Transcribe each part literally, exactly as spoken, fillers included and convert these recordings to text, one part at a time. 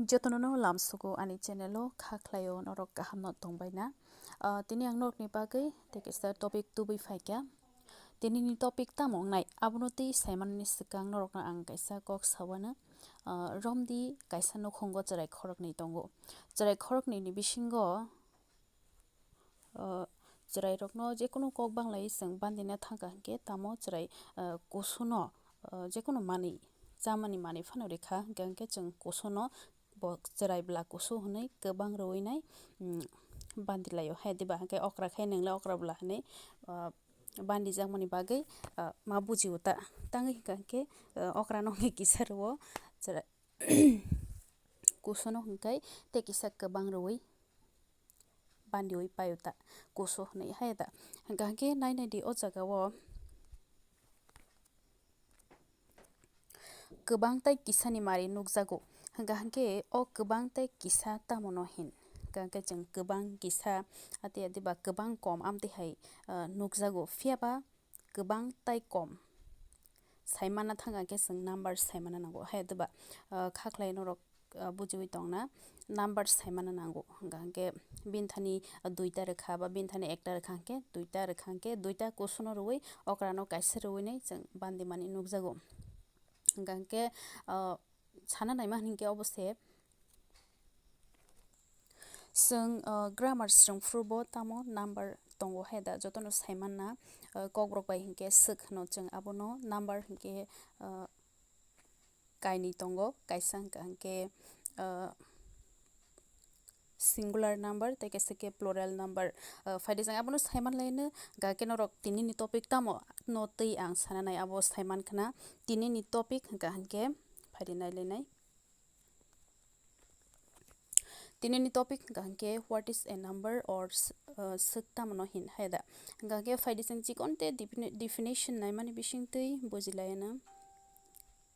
Jotono no lamsugo ani channel o, kha khlaio norok kaham no tongbaina. Ah, tini ang norokni bagwi tei kaisa topic tubui phaikha. Tinini topic tamo wngnai abono tei saimanani swkang norokno ang kaisa kok sawano. Ah, romdi kaisa nukhungo chwrai khoroknwi tongo. Chwrai khoroknwi ni bisingo ah, chwrairokno jekunu kok banglai chwng bandina thangkha hinkhe tamo chwrai, ah, kusuno, ah, jekunu manwi chamani manwi phano rikha, hinkhe, hinkhe chwng kusuno bo chwrai bwla kusu hwnwi kwbang rwui nai, um, bandilaio hai diba, hinkhe okra khe nwngle okra bwla hwnwi, ah, bandijakmani bagwi, ah, ma bujio ta. Tangwi hinkha hinkhe, ah, okrano hinkhe kisa rwo chwrai kusuno hinkhe tei kisa kwbang rwui bandiui paio ta kusu hwnwi hai da. Hinkha hinkhe nai nai di o jaga o kwbang tei kisani mari nukjago. Hinkha hinkhe o kwbang tei kisa tamo no hin? Hinkha hinkhe chwng kwbang kisa ati ati ba kwbang kom amtwi hai, ah, nukjago. Phiya ba kwbang tei kom saimana thangkha hinkhe chwng number saimana nango. Hai diba, ah, kha khlai norok, ah, bujiui tongna number saimana nango. Hinkha hinkhe bini thani duita rwkha ba bini thani ekta rwkha hinkhe duita rwkha hinkhe duita kusuno rwui okrano kaisa rwui nai chwng bandimani nukjago. Hinkha hinkhe, ah, sana naima hinkhe obo se. Chwng, ah, grammar swrwngphuru bo tamo number tongo hai da, jotono saimanna, ah, kokborok bai hinkhe swk hwno chwng abono number hinkhe, ah, kainwi tongo, kaisa hinkha hinkhe, ah, singular number tei kaisa khe plural number. Ah, phaidi chwng abono saimanlaino, hinkha khe norok tinini topic tamo no twi ang sana nai abo saimankhwna. Tinini topic hinkha hinkhe phaidi nailainai. Tinini topic hinkha hinkhe what is a number or s-, uh, swk tamo no hin hai da. Hinkha hinkhe phaidi chwng chikon te defini-, definition naimani bising twi bujilaina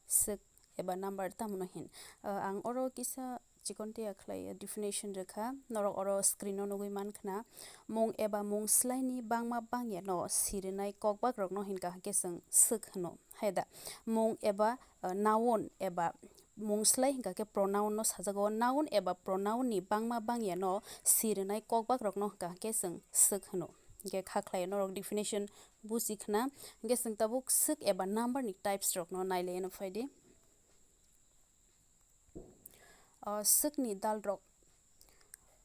swk eba number tamo no hin. Uh, ang oro kisa chikon te ya khlai definition rwkha, norok oro screen o nugui mankhwna. Mung eba mung swlaini bangma bangya no sirinai kokbak rok no hinkha hinkhe chwng swk hwno hai da. Mung eba, uh, noun eba mung swlai hinkha khe pronoun no sajago. Noun eba pronoun ni bangma bangya no sirinai kokbak rok no hinkha khe chwng swk hwno. Hinkhe kha khlai norok definition buji khwna. Hinkhe chwng tabuk swk eba number ni types rok no nailai no phaidi. O swk ni dal rok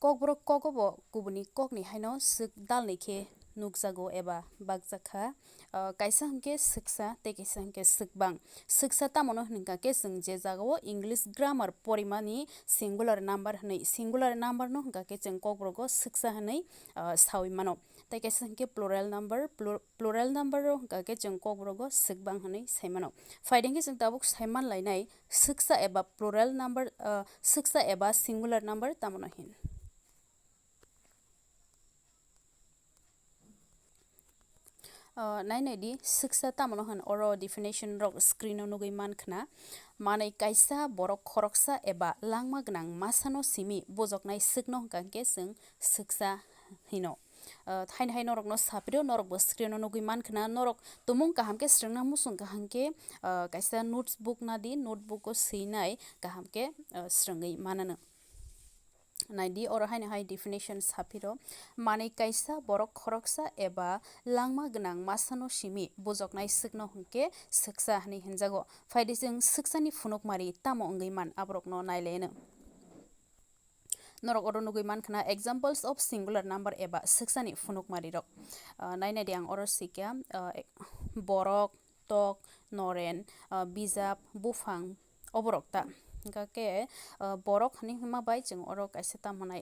Kokborok kogo bo kubuni kokni haino swk dalni khe nukjago eba bakjakha. Ah, kaisa hwnkhe swksa tei kaisa hwnkhe swkbang. Swksa tamo no hwnkha khe chwng je jagao English grammar porimani singular number hwnwi, singular number no hwnkha khe chwng kokborogo swksa hwnwi, ah, saui mano. Tei kaisa hwnkhe plural number, plu-, plural number o hwnkha khe chwng kokborogo swkbang hwnwi sai mano. Phaidi hwnkhe chwng tabuk sai man lainai, swksa eba plural number, ah, swksa eba singular number tamo no hin? Ah, nai nai di, swksa tamo no hin, oro definition rok screen o nugui man khna. Manwi kaisa borok khoroksa eba langma gwnang masa no simi bujoknai swk no hwnkha hwnkhe chwng swksa hino. Ah, haino hai norok no sapri o, norok bo screen o nugui man khna, norok tumung kaham khe swrwngna muchung kaham khe, ah, kaisa notebook na di, notebook o swinai kaham khe, ah, swrwngwi manano. Nai di, oro haino hai definition sapri o, manwi kaisa borok khoroksa eba langma gwnang masa no simi bujoknai swk no hwnkhe swksa hwnwi hinjago. Phaidi chwng swksa ni phunukmari tamo wngwi man, aborok no nai laino. Norok oro nugui man khna examples of singular number eba swksa ni phunukmari rok. Ah, nai nai di, ang oro sikya, ah, ek-, borok, tok, noren, ah, bijap, buphang, oborok ta. Hwnkha khe, ah, borok hwnwi hwnma bai chwng oro kaisa tamo nai.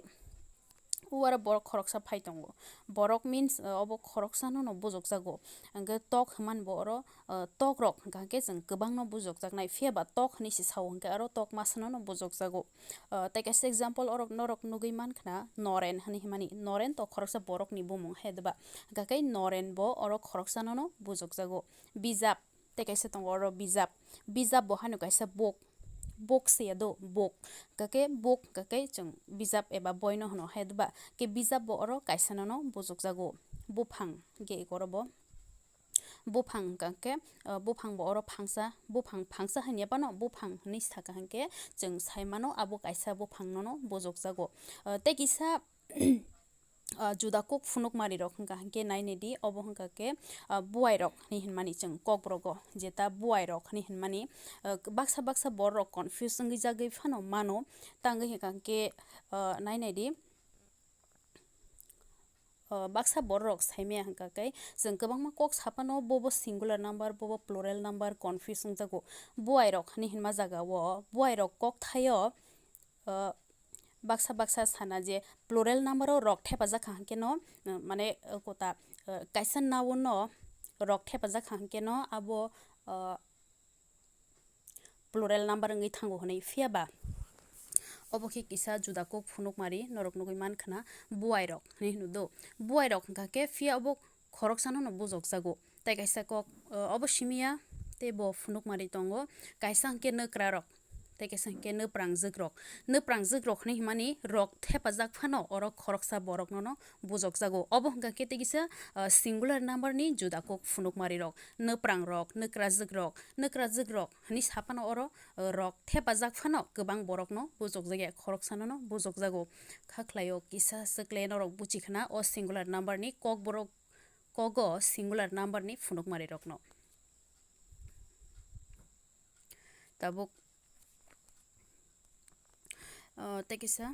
O aro borok khoroksa phai tongo. Borok means, ah, obo khoroksa no no bujokjago. Hwnkhe tok hwnmani bo oro, ah, tok rok hwnkha khe chwng kwbang no bujokjaknai. Phiya ba tok hwnwi se sao, hwnkhe aro tok masa no no bujokjago. Ah, tei kaisa example orok norok nugui man khna, noren hwnwi hwnmani. Noren to khoroksa borok ni bumung hai diba? Hwnkha khe noren bo oro khoroksa no no bujokjago. Bijap, tei kaisa tongo oro bijap. Bijap bo haino kaisa book. Book se ya do, book. Hwnkha khe book hwnkha khe chwng bijap eba boi no hwno hai diba? Khe bijap bo oro kaisa no no bujokjago. Buphang hwnkhe eko oro bo. Buphang hwnkha khe, ah, buphang bo oro phangsa, buphang phangsa hwnwi phano buphang hwnwi sakha hwnkhe chwng sai mano abo kaisa buphang nono bujokjago. Ah, tei kisa, ah, juda kok phunukmari rok hwnkha hwnkhe nai nai di, obo hwnkha khe, ah, buai rok hwnwi hwnmani chwng kokborok o, jeta buai rok hwnwi hwnmani, ah, baksa baksa borok confuse wngwi jagwi phano mano, tangwi hwnkha hwnkhe, ah, nai nai di. O, baksa borok saimaya hwnkha khe chwng kwbangma kok saphano bobo singular number, bobo plural number confuse wngjago. Buai rok hwnwi hwnma jaga o, buai rok kok thaio, o, baksa baksa sana je plural number o rok thepajak kha hwnkhe no, o, mane, o, kota, o, kaisa noun no rok thepajak kha hwnkhe no abo, o, plural number wngwi thango hwnwi, phiya ba obo khe kisa juda kok phunukmari norok nugwi man khna, buai rok hwnwi hwno do. Buai rok hwnkha khe phiya obo khoroksano no bujokjago, tei kaisa kok, o, obo simiya tei bo phunukmari tongo, kaisa hwnkhe nwkra rok, tei kaisa hwnkhe nwprangjwk rok. Nwprangjwk rok hwnwi hwnmani rok thepajak phano oro khoroksa borokno no bujokjago. Obo hwnkha khe tei kisa, o, singular number ni juda kok phunukmari rok. Nwprang rok, nwkrajwk rok, nwkrajwk rok hwnwi saphano oro, o, rok thepajak phano kwbang borokno bujokjakya, khoroksano no bujokjago. Kha khlaio kisa swkle norok buchi khna o singular number ni kokborok, kogo singular number ni phunukmari rokno. Tabuk, o, tei kisa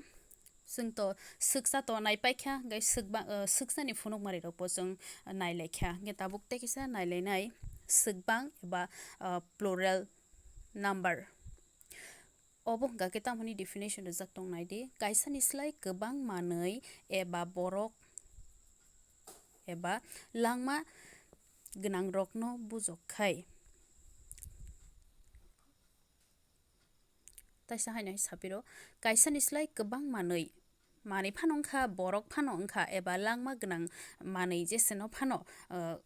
chwng to swksa to nai paikha, hwnkhe swkbang, o, swksani phunukmari rokbo chwng nai laikha. Hwnkhe tabuk tei kisa nai lainai swkbang eba, o, plural number. Obo hwnkha khe tamoni definition rijak tong nai di, kaisani slai kwbang manwi eba borok eba langma gwnang rokno bujok khai. Taisa haino hai sapiro, kaisani slai kwbang manwi, manwi phano wngkha, borok phano wngkha, eba langma gwnang manwi jeseno phano, o,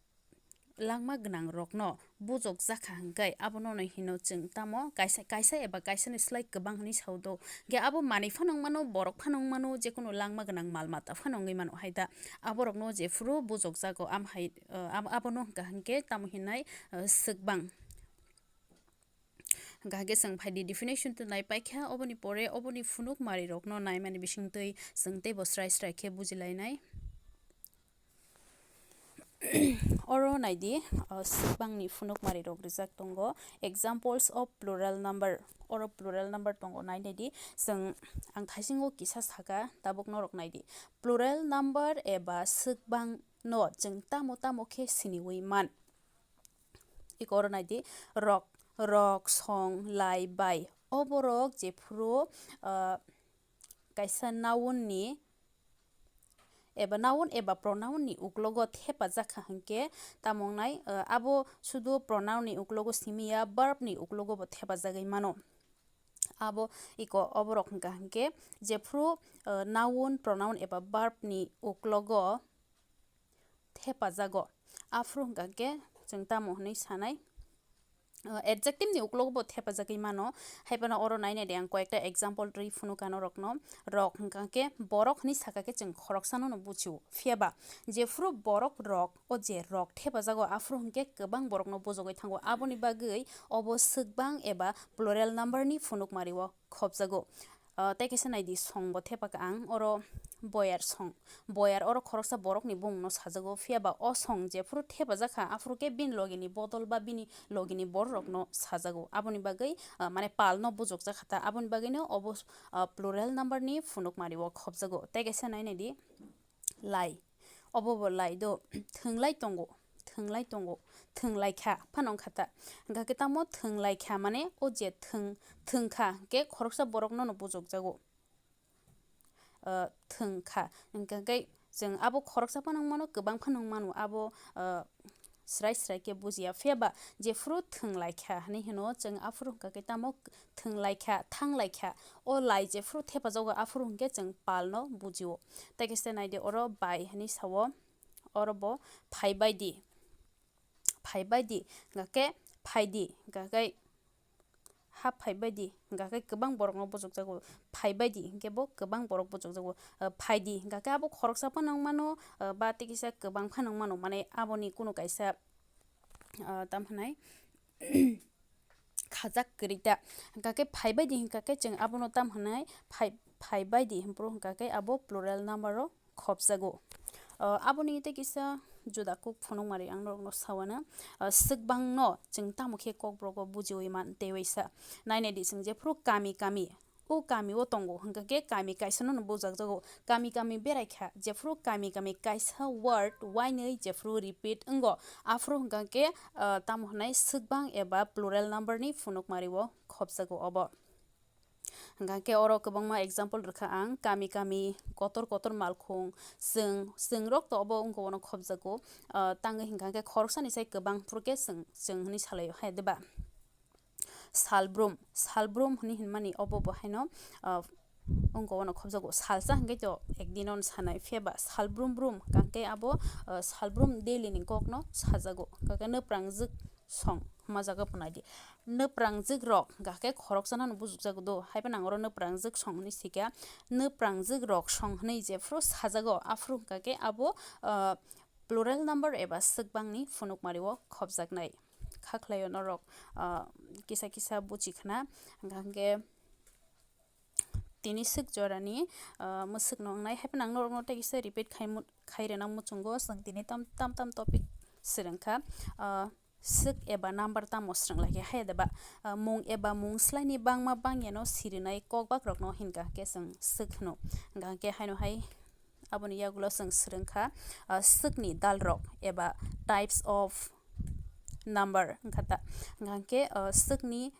langma gwnang rokno bujok jakha hwnkhe abono no hino chwng tamo kaisa, kaisa eba kaisani slai kwbang hwnwi sao do. Hwnkhe abo manwi phano wngmano, borok phano wngmano, jekunu langma gwnang mal mata phano wngwi mano hai da. Aborokno jephuru bujok jago, am hai, o, ab-, abono hwnkha hwnkhe tamo hinai, o, swkbang. Hwnkha hwnkhe chwng phaidi definition to nai paikha, oboni pore oboni phunukmari rokno naimani bisingtwi chwng teibo srai srai khe bujilainai. Oro naidi, o, swkbangni phunukmari rok rijak tongo, examples of plural number. Oro plural number tongo, nai naidi. Chwng, ang thaisingo kisa saka, tabuk norok naidi. Plural number eba swkbang no chwng tamo tamo khe siniwi man. Iko oro naidi, rok, rok, song, lai, bai. O borok jephuru, ah, kaisa noun ni eba noun eba pronoun ni uklogo thepajak kha hwnkhe tamo wngnai, ah, abo sudu pronoun ni uklogo simi ya, verb ni uklogo bo thepajagwi mano. Abo iko oborok hwnkha hwnkhe jephuru, ah, noun, pronoun eba verb ni uklogo thepajago. Aphuru hwnkha khe chwng tamo hwnwi sanai, o, adjective ni uklogo bo thepajagwi mano. Haiphano oro nai nai de ang koyekta example rwi phunukha norokno. Rok hwnkha khe borok hwnwi sakha khe chwng khoroksano no buchio. Phiya ba jephuru borok rok, o je rok thepajago, aphuru hwnkhe kwbang borokno bujogwi thango. Aboni bagwi obo swkbang eba plural number ni phunukmari o khopjago. Ah, tei kaisa naidi, song bo thepakha ang, oro boyar song. Boyar oro khoroksa borokni bumungno sajago, phiya ba o song jephuru thepajak kha, aphuru khe bini logini bodol ba bini logini bororokno sajago. Aboni bagwi, ah, mane palno bujokjak kha ta, aboni bagwino obo, ah, plural number ni phunukmari o khopjago. Tei kaisa nai naidi, lai. Obo bo lai do, thwnglai tongo, thwnglai tongo, thwnglai kha phano wngkha ta. Hwnkha khe tamo thwnglai kha mane o je thwng, thwng kha hwnkhe khoroksa borokno no bujokjago. Ah, thwng kha hwnkha khe chwng abo khoroksa phano wng mano, kwbang phano wng mano, abo, ah, srai srai khe bujiya. Phiya ba jephuru thwnglai kha hinwi hino chwng, aphuru hwnkha khe tamo thwnglai kha, thanglai kha. O lai jephuru thepajago, aphuru hwnkhe chwng palno bujio. Tei kaisa naidi, oro bai hinwi sao, oro bo phaibai di, phaibai di, hwnkha khe phai di, hwnkha khe ha phaibai di, hwnkha khe kwbang borokno bujokjago. Phaibai di hwnkhe bo kwbang borok bujokjago. Ah, phai di hwnkha khe abo khoroksa phano wng mano, ah, ba tei kisa kwbang phano wng mano, mane aboni kunu kaisa ah, tam hwnai khajak kwrwi ta. Hwnkha khe phaibai di hwnkha khe chwng abono tam hwnai phai-, phaibai di hwnphru hwnkha khe abo plural number o khopjago. Ah, aboni tei kisa juda kuk phunukmari ang norokno sawana. Ah, swkbangno chwng tamo khe kokborok o bujiwi man tei waisa. Nainai di chwng jephru kami kami o kami o tongo, hwnkha khe kami kaisa no bujakjago. Kami kami berai kha, jephru kami kami kaisa word wainwi jephru repeat wngo, aphuru hwnkha khe, ah, tamo hwnai swkbang eba plural number ni phunukmari o khopjago obo. Hwnkha khe oro kwbangma example rwkha ang, kami kami, kotor kotor malkhung, chwng, chwng rok to obo wngkha ono khopjago, ah, tangwi hwnkha khe khoroksani sai kwbang phuru khe chwng, chwng hwnwi salaio hai, diba? Salbrum, salbrum hwnwi hwnmani obo bo haino, ah, wngkha ono khopjago. Salsa hwnkhe to ekdin ono sanai, phiya ba salbrum brum hwnkha khe abo, ah, salbrum daily ni kokno sajago. Hwnkha khe nwprangjwk song hwnma jaga bo nai di. Nwprangjwk rok hwnkha khe khoroksa no bujukjago do, hai phano ang oro nwprangjwk song hwnwi sika. Nwprangjwk rok song hwnwi jephru sajago, aphuru hwnkha khe abo, ah, plural number eba swkbangni phunukmari o khopjaknai. Kha khlaio norok, ah, kisa kisa buchi khna, hwnkha hwnkhe tini swk jorani, ah, mwswkno wngnai. Hai phano ang norokno tei kisa repeat khai mu-, khai rwna muchungo, chwng tini tam, tam, tam topic swrwngkha. Ah, swk eba number tamo swrwng lai khe hai deba? Ah, mung eba mung swlaini bangma bangyano sirinai kokbakrokno hinkha khe chwng swk hwno. Hwnkha khe haino hai aboni yagulo chwng swrwngkha, ah, swkni dalrok eba types of number wngkha ta. Hwnkha khe, ah, swkni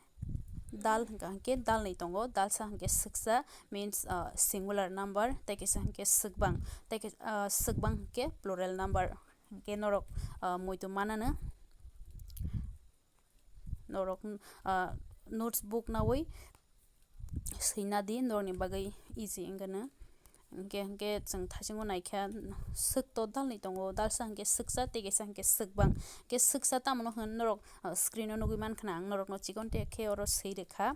dal hwnkha khe dalnwi tongo, dalsa hwnkhe swksa, means, ah, singular number, tei kaisa hwnkhe swkbang, tei khe, ah, swkbang hwnkhe plural number. Hwnkhe norok, ah, muitu manano, norok, ah, notes book nawi swina di, norokni bagwi easy wngkha na. Hwnkhe, hwnkhe chwng thaisingo naikha, swk to dalnwi tongo, dalsa hwnkhe swksa, tei kaisa hwnkhe swkbang. Hwnkhe swksa tamo no hwn norok, ah, screen o nugwi mankha na, ang norokno chikon te khe oro swi rwkha.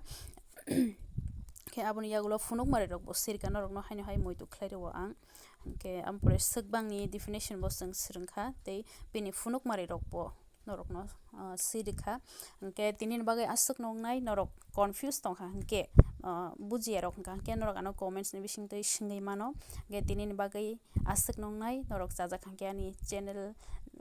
Khe aboni yagulo phunukmari rokbo sirka norokno haino hai muitu khlai rwo ang. Hwnkhe ampore swkbangni definition bo chwng swrwngkha tei bini phunukmari rokbo norokno, ah, sirwkha. Hwnkhe tinini bagwi aswk nongnai norok confuse tongkha hwnkhe, ah, bujiya rok hwnkha hwnkhe norok ano comments ni bisingtwi swngwi mano. Hwnkhe tinini bagwi aswk nongnai norok chajak hwnkhe ani channel,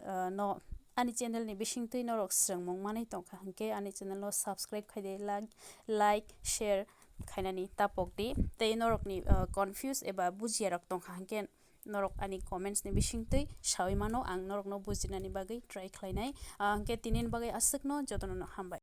ah, no, ani channel ni bisingtwi norok swrwngmung manwi tongkha hwnkhe ani channel no subscribe khaidi, like, like, share khainani tapok di. Tei norokni, ah, confuse eba bujiya rok tongkha hwnkhe norok ani comments ni bisingtwi sawi mano, ang norokno bujinani bagwi try khlainai. Ah, hwnkhe tinini bagwi aswkno, jotono no hambai.